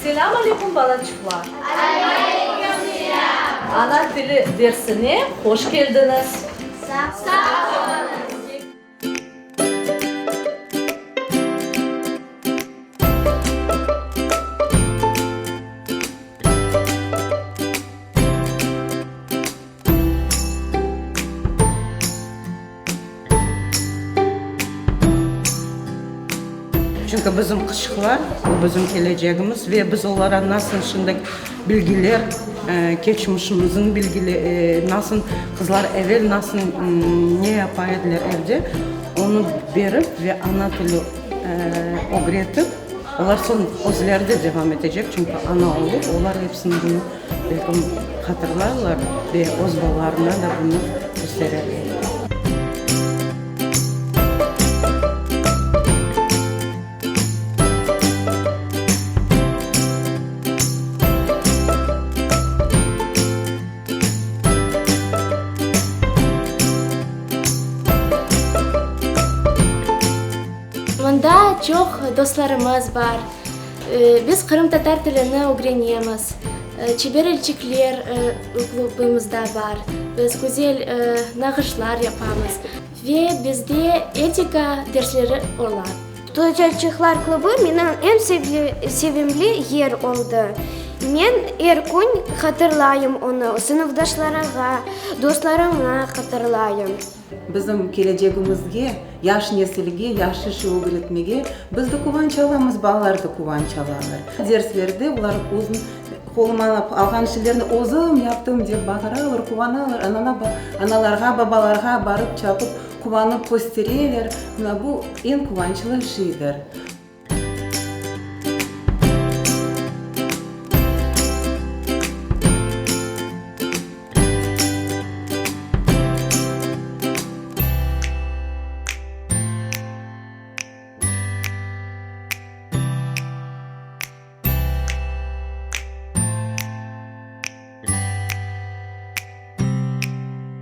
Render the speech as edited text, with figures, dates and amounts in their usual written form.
Selâm aleyküm, balaçıqlar! Aleyküm selâm! Ana tili dersine hoş keldiñiz! Sağ oluñız! Çünki bizim qızçıqlar, bu bizim kelecegimiz ve biz olara nasıl şimdi bilgiler, keçmişimizniñ bilgileri, nasıl qızlar evel nasıl ne yapa ediler evde, onı berip ve ana tili ögretip, olar soñ özleri de devam etecek, çünki ana olıp, olar episini bunı Belkim, hatırlarlar ve öz balalarına da bunı köstererler. Mında çoq dostlarımız bar. Biz qırımtatar tilini ögrenemiz. Çeber elçikler klubımızda bar. Biz güzel nağışlar yapamız. Ve bizde etika dersleri ola. Tulaçıqlar klubı menim eñ sevimli yer oldı. Men er kün hatırlayım onı, sınıfdaşlarğa, dostlarımğa hatırlayım. Bizim kelecegimizge, yaş nesilge yahşı şey ögretmege biz de quvanç alamız, balalar da quvanç alalar. Derslerde olar öz qoluma alğan şeylerni özüm yaptım dep bağıralar, quvanalar, analarğa, babalarğa barıp çapıp quvanıp köstereler. Mına bu eñ quvançlı şeydir.